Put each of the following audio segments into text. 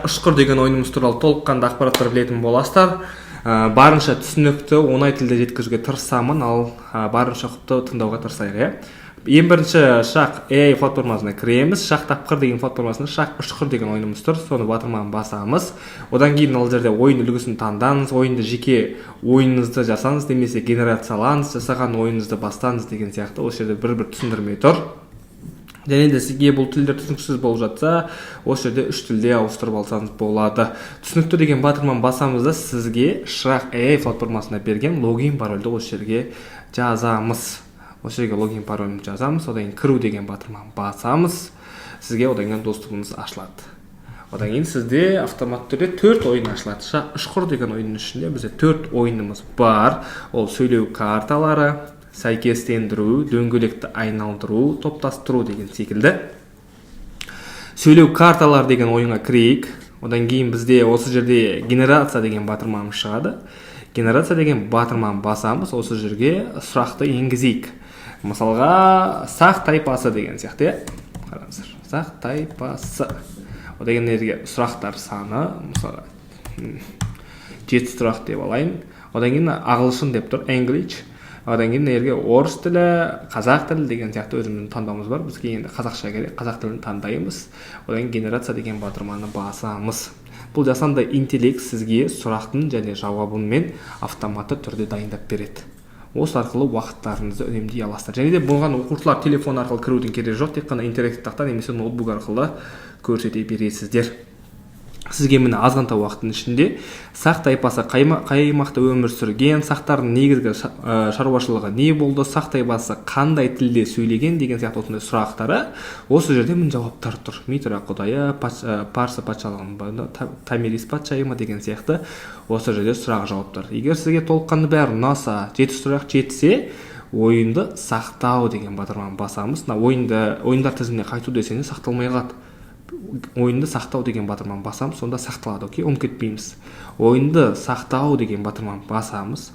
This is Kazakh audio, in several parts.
Ұшқыр деген ойынымыз туралы толыққанды ақпараттар білетін боласыздар. Барынша түсінікті, оңай тілде жеткізуге тырысамын, ал барынша ұқыпты тыңдауға тырысайық, иә. Ең бірінші Шақ AI платформасына кіреміз. Шақ Тапқыр деген платформасында Шақ Ұшқыр деген ойынымыз тұр, соны батырманы басамыз. Одан кейін ол жерде ойын үлгісін таңдаңыз, ойынды жеке ойыныңызды жасаңыз немесе генерациялаңыз, жасаған ойыныңызды бастаңыз деген сияқты осы жерде бір бір түсіндірме тұр. Және де сізге бұл тілдер түсініксіз болып жатса, осы жерде үш тілде ауыстырып алсаңыз болады. Түсінікті деген батырманы басамыз да, сізге Шырақ AI платформасына берген логин, парольді осы жерге жазамыз. Осы жерге логин, паролін жазамыз. Одан кейін «Кіру» деген батырманы басамыз. Сізге одан кейін доступыңыз ашылады. Одан кейін сізде автоматты түрде төрт ойын ашылады. Шақ Ұшқыр деген ойынның ішінде бізде төрт ойынымыз бар. Ол сөйлеу карталары, сәйкестендіру, дөңгелекті айналдыру, топтастыру деген секілді. Сөйлеу карталар деген ойынға кірейік. Одан кейін бізде осы жерде «Генерация» деген батырмамыз шығады. «Генерация» деген батырманы басамыз. Осы жерге сұрақты енгізейік. Мысалға, сақ тайпасы деген сияқты, иә. Қараңыздар, сақ тайпасы. Одан кейін мына жерге сұрақтар саны, мысалға, 7 сұрақ деп алайын. Одан кейін ағылшын деп тұр, English. Одан кейін мына жерге орыс тілі, қазақ тілі деген сияқты өзіміздің таңдауымыз бар. Бізге енді қазақша керек, қазақ тілін таңдаймыз. Одан кейін «Генерация» деген батырманы басамыз. Бұл жасанды интеллект сізге сұрақтың және жауабымен автоматты түрде дайындап береді. Осы арқылы уақыттарыңызды үнемдей аласыздар. Және де бұған оқушылар телефон арқылы кірудің керегі жоқ, тек қана интерактив тақта немесе ноутбук арқылы көрсете бересіздер. Сізге, міне, азғантай уақыттың ішінде сақ тайпасы қай аймақта өмір сүрген, сақтардың негізгі шаруашылығы не болды, сақ тайпасы қандай тілде сөйлеген деген сияқты осындай сұрақтары осы жерде, міне, жауаптар тұр. Митра құдайы, Парсы патшалығының Томирис патшайымы деген сияқты осы жерде сұрақ жауаптар. Егер сізге толыққанды бәрі ұнаса, жеті сұрақ жетсе, «Ойынды сақтау» деген батырманы басамыз. Мына ойындар тізіміне қайту десеңіз, сақталмай қалады. «Ойынды сақтау» деген батырманы басамыз, сонда сақталады. Окей, ұмытып кетпейміз. «Ойынды сақтау» деген батырманы басамыз.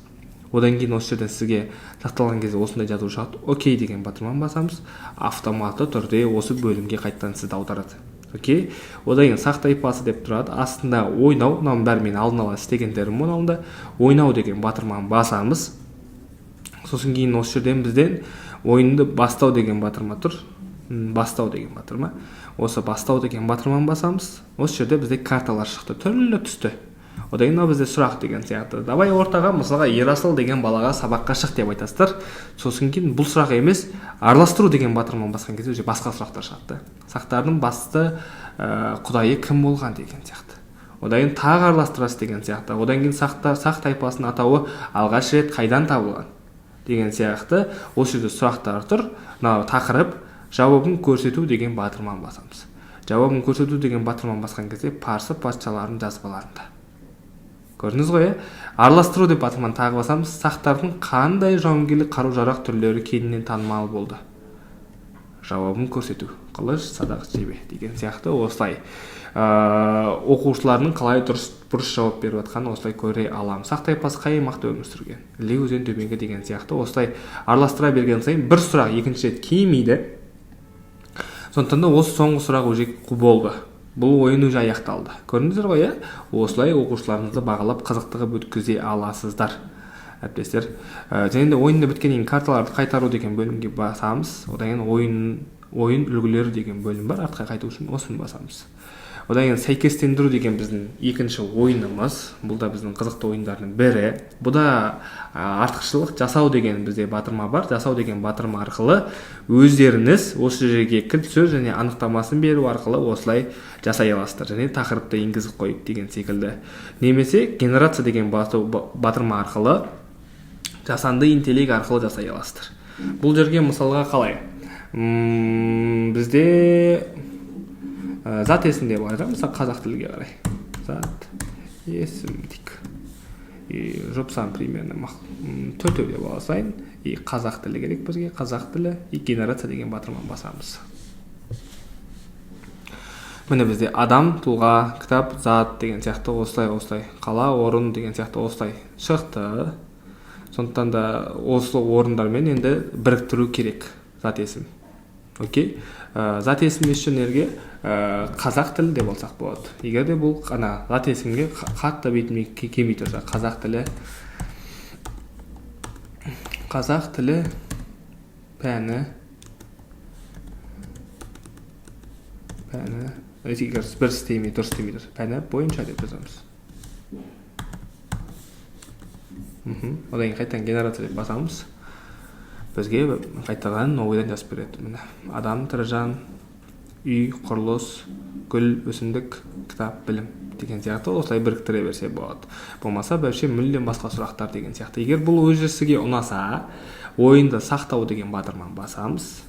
Одан кейін осы жерден сізге сақталған кезде осындай жазу шығады. «Окей» деген батырманы басамыз. Автоматты түрде осы бөлімге қайтадан сізді аударады. Окей, одан кейін «Сақ тайпасы» деп тұрады, астында «Ойнау». Мынаның бәрі мен алдын ала істегендерім. Оның алдында «Ойнау» деген батырманы басамыз. Сосын кейін осы жерден бізден «Ойынды бастау» деген батырма тұр. «Бастау» деген батырма. Осы «Бастау» деген батырманы басамыз. Осы жерде бізде карталар шықты түрлі түсті. Одан кейін мынау бізде сұрақ деген сияқты. Давай ортаға, мысалға, Ерасыл деген балаға сабаққа шық деп айтасыздар. Сосын кейін бұл сұрақ емес, «Араластыру» деген батырманы басқан кезде уже басқа сұрақтар шығады да. Сақтардың басты құдайы кім болған деген сияқты. Одан кейін тағы араластырасыз деген сияқты. Одан кейін сақ тайпасының атауы алғаш рет қайдан табылған деген сияқты осы жерде сұрақтар тұр. Мынау тақырып. «Жауабын көрсету» деген батырманы басамыз. «Жауабын көрсету» деген батырманы басқан кезде парсы патшаларының жазбаларында, көрдіңіз ғой, иә. «Араластыру» деп батырманы тағы басамыз. Сақтардың қандай жауынгерлік қару жарақ түрлері кеңінен танымал болды? Жауабын көрсету: қылыш, садақ, жебе деген сияқты. Осылай оқушылардың қалай дұрыс, бұрыс жауап беріп жатқанын осылай көре аламыз. Сақ тайпасы қай аймақта өмір сүрген? Іле өзені төменгі деген сияқты. Осылай араластыра берген сайын бір сұрақ екінші рет келмейді. Сондықтан да осы соңғы сұрақ уже болды, бұл ойын уже аяқталды. Көрдіңіздер ғой, иә. Осылай оқушыларыңызды бағалап, қызықты қылып өткізе аласыздар, әріптестер. Және де ойынды біткеннен кейін «Карталарды қайтару» деген бөлімге басамыз. Одан кейін ойын үлгілері деген бөлім бар. Артқа қайту үшін осыны басамыз. Одан кейін «Сәйкестендіру» деген біздің екінші ойынымыз. Бұл да біздің қызықты ойындардың бірі. Бұда артықшылық жасау деген бізде батырма бар. «Жасау» деген батырма арқылы өздеріңіз осы жерге кілт сөз және анықтамасын беру арқылы осылай жасай аласыздар және тақырыпты енгізіп қойып деген секілді. Немесе «Генерация» деген батырма арқылы, жасанды интеллект арқылы жасай аласыздар. Бұл жерге, мысалға, қалай, бізде зат есім деп алайық, мысалы, қазақ тілге қарай зат есім дейік. И жұп примерно төртеу деп ала салайын. И қазақ тілі керек бізге, қазақ тілі. И «Генерация» деген батырманы басамыз. Міне, бізде адам, тұлға, кітап, зат деген сияқты осылай, осылай қала, орын деген сияқты осылай шықты. Сондықтан да осы орындармен енді біріктіру керек зат есім. Окей, зат есім үшін жерге Қазақ тілі деп алсақ болады. Егер де бұл ана зат есімге қатты бетіме келмей тұрса, қазақ тілі, қазақ тілі пәні, пәні, егер бір істемей, дұрыс істемей тұрса, пәні бойынша деп жазамыз. Одан кейін қайтадан генерация деп басамыз. Бізге қайтадан новыйдан жазып береді. Міне, адам, тірі жан, үй, құрылыс, гүл, өсімдік, кітап, білім деген сияқты осылай біріктіре берсе болады. Болмаса вообще мүлдем басқа сұрақтар деген сияқты. Егер бұл өз сізге ұнаса, ойынды сақтау деген батырманы басамыз.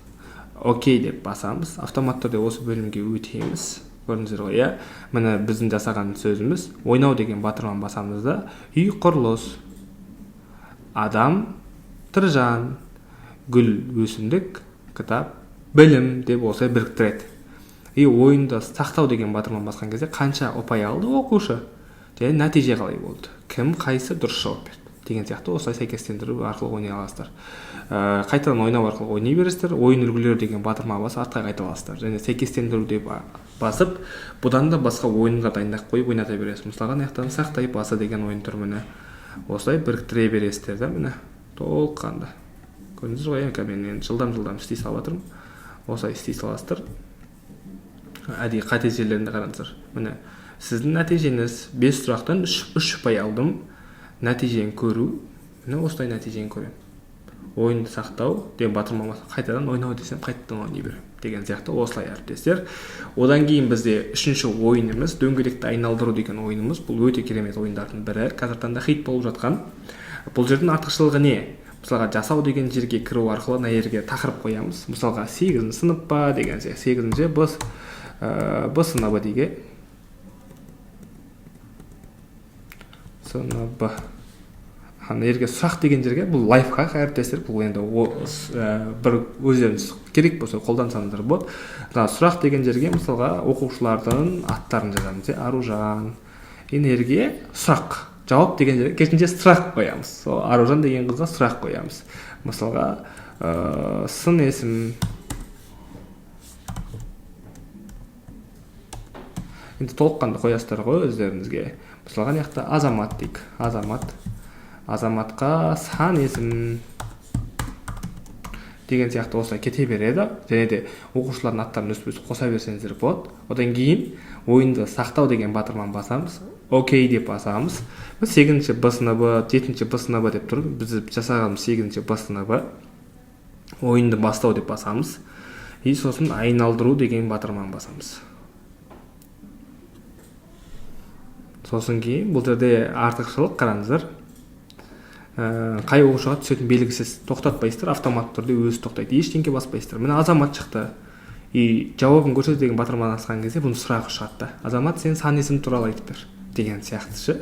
Окей деп басамыз. Автоматты түрде осы бөлімге өтеміз. Көрдіңіздер ғой, иә? Міне біздің жасаған сөзіміз. Ойнау деген батырманы басамыз да, үй, құрылыс, адам, тірі жан, гүл, өсімдік, кітап, білім деп осылай біріктіреді. И ойынды сақтау деген батырманы басқан кезде қанша ұпай алды оқушы және нәтиже қалай болды, кім қайсы дұрыс жауап берді деген сияқты осылай сәйкестендіру арқылы ойнай аласыздар. Қайтадан ойнау арқылы ойнай бересіздер. Ойын үлгілері деген батырма басып артқа қайта аласыздар және сәйкестендіру деп басып бұдан да басқа ойындар дайындап қойып ойната бересіз. Мысалға, мына жақтан сақтай басы деген ойын тұр, міне осылай біріктіре бересіздер да, міне толыққанды. Көрдіңіздер ғой, енді мен енді жылдам-жылдам істей салып жатырмын. Осылай істей саласыздар. Әдейі қате жерлерінде қараңыздар. Міне сіздің нәтижеңіз 5 сұрақтан 3 ұпай алдым. Нәтижені көру, міне осылай нәтижені көремін. Ойынды сақтау деген батырма басып қайтадан ойнау десем қайтадан ойнай беремін деген сияқты осылай әріптестер. Одан кейін бізде үшінші ойынымыз дөңгелекті айналдыру деген ойынымыз. Бұл өте керемет ойындардың бірі. Қазіргі таңда хит болып жатқан. Бұл жердің артықшылығы не? Мысалға, жасау деген жерге кіру арқылы мына жерге тақырып қоямыз. Мысалға, 8-ші сынып па деген сияқты. 8-ші Б сыныбы дейік. Сыныбы. Ана жерге сұрақ деген жерге бұл лайфхак әріптестер, бұл енді бір өздеріңіз керек болса қолдансаңыздар болады. Мына сұрақ деген жерге мысалға оқушылардың аттарын жазамыз, Аружан. Енді жерге сұрақ, жауап деген жерге керісінше сұрақ қоямыз. Сол Аружан деген қызға сұрақ қоямыз. Мысалға, сын есім. Енді толыққанды қоясыздар ғой өздеріңізге. Мысалға, мына жақта Азамат дейік. Азамат. Азаматқа сан есім деген сияқты осылай кете береді. Және де оқушылардың аттарын өсіп-өсіп қоса берсеңіздер болады. Одан кейін ойынды сақтау деген батырманы басамыз. Окей деп басамыз. Біз 8-ші Б сыныбы, 7-ші Б сыныбы деп тұр. Біз жасағанымыз 8-ші Б сыныбы. Ойынды бастау деп басамыз. И сосын айналдыру деген батырманы басамыз. Сосын кейін бұл жерде артықшылық қараңыздар. Қай оқушыға түсетін белгісіз, тоқтатпайсыздар, автоматты түрде өзі тоқтайды, ештеңке баспайсыздар. Міне Азамат шықты. И жауабын көрсет деген батырманы басқан кезде бұның сұрағы шығады да. Азамат, сен сан есім туралы айтып бер деген сияқты ше.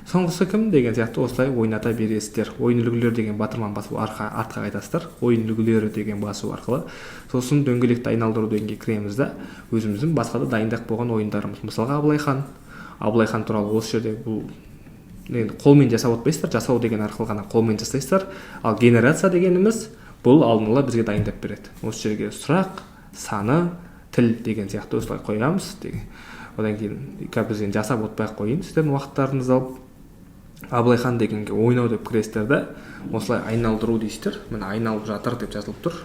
Соңғысы кім деген сияқты осылай ойната бересіздер. Ойын үлгілері деген батырманы басып артқа қайтасыздар. Ойын үлгілері деген басу арқылы. Сосын дөңгелекті айналдыру дегенге кіреміз да, өзіміздің басқа да дайындап қойған ойындарымыз. Мысалға, Абылай хан. Абылай хан туралы осы жерде бұл енді қолмен жасап отпайсыздар, жасау деген арқылы ғана қолмен жасайсыздар. Ал генерация дегеніміз бұл алдын ала бізге дайындап береді. Осы жерге сұрақ, саны, тіл деген сияқты осылай қоямыз деген. Одан кейін қазір біз енді жасап отпай ақ қояйын, сіздердің уақыттарыңызды алып. Абылай хан дегенге ойнау деп кіресіздер да, осылай айналдыру дейсіздер. Міне айналып жатыр деп жазылып тұр.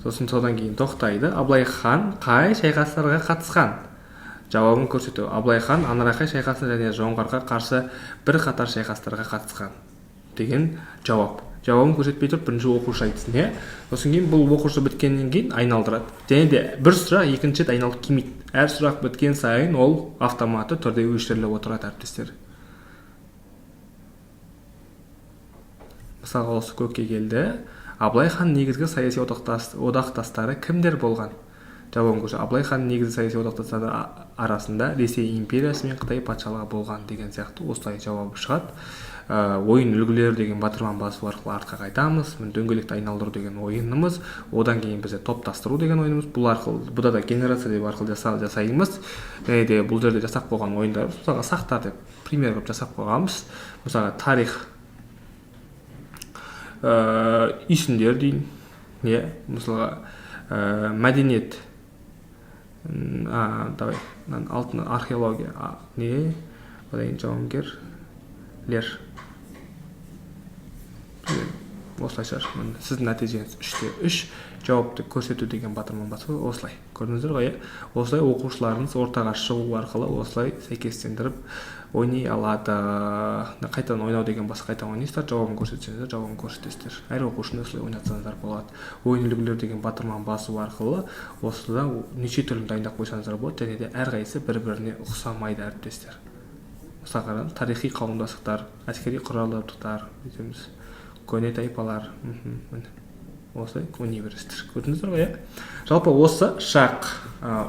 Сосын содан кейін тоқтайды. Абылай хан қай шайқастарға қатысқан? Жауабын көрсету. Абылай хан Аңырақай шайқасына және жоңғарға қарсы бірқатар шайқастарға қатысқан деген жауап. Жауабын көрсетпей тұрып бірінші оқушы айтсын, иә? Сосын кейін бұл оқушы біткеннен кейін айналдырады. Және де бір сұрақ екінші рет айналып келмейді. Әр сұрақ біткен сайын ол автоматты түрде өшіріліп отырады әріптестер. Мысалға, осы көкке келді. Абылай хан негізгі саяси одақтастары кімдер болған? Жауабын көрсе, Абылай хан негізгі саяси одақтастары арасында Ресей империясы мен Қытай патшалығы болған деген сияқты осылай жауабы шығады. Ойын үлгілері деген батырманы басу арқылы артқа қайтамыз. Міне дөңгелекті айналдыру деген ойынымыз. Одан кейін бізде топтастыру деген ойынымыз. Бұл арқылы, бұда да генерация деп арқылы жасаймыз. Және де бұл жерде жасап қойған ойындарымыз, мысалға сақтар деп пример қылып жасап қойғанбыз. Мысалға тарих. Үйсіндер дейін, иә. Мысалға, мәдениет, давай мынаны, алтын археология, не, одан кейін жауынгерлер, осылай шығар. Міне, сіздің нәтижеңіз 3-те 3. Жауапты көрсету деген батырманы басып, осылай көрдіңіздер ғой, иә. Осылай оқушыларыңыз ортаға шығу арқылы осылай сәйкестендіріп ойнай алады. Қайтадан ойнау деген басқа, қайтадан ойнайсыздар. Жауабын көрсетсеңіздер, жауабын көрсетесіздер. Әр оқушыны осылай ойнатсаңыздар болады. Ойын үлгілер деген батырманы басу арқылы осыдан неше түрлі дайындап қойсаңыздар болады және де әрқайсысы бір біріне ұқсамайды, әріптестер. Мысалы, қараңыз: тарихи қауымдастықтар, әскери құрал жабдықтар бүйтеміз, көне тайпалар, міне, осылай ойнай бересіздер. Көрдіңіздер ғой, иә. Жалпы, осы шақ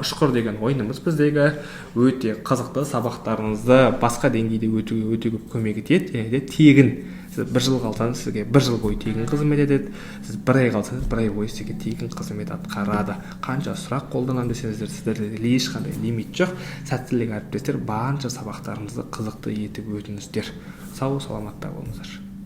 ұшқыр деген ойынымыз біздегі өте қызықты, сабақтарыңызды басқа деңгейде өтуге өте көп көмек етеді және де тегін. Сіз бір жыл қалсаңыз, сізге бір жыл бойы тегін қызмет етеді. Сіз бір ай қалсаңыз, бір ай бойы сізге тегін қызмет атқарады. Қанша сұрақ қолданамын десеңіздер, сіздерде ешқандай лимит жоқ. Сәттілік, әріптестер! Барынша сабақтарыңызды қызықты етіп өтіңіздер. Сау саламатта болыңыздар.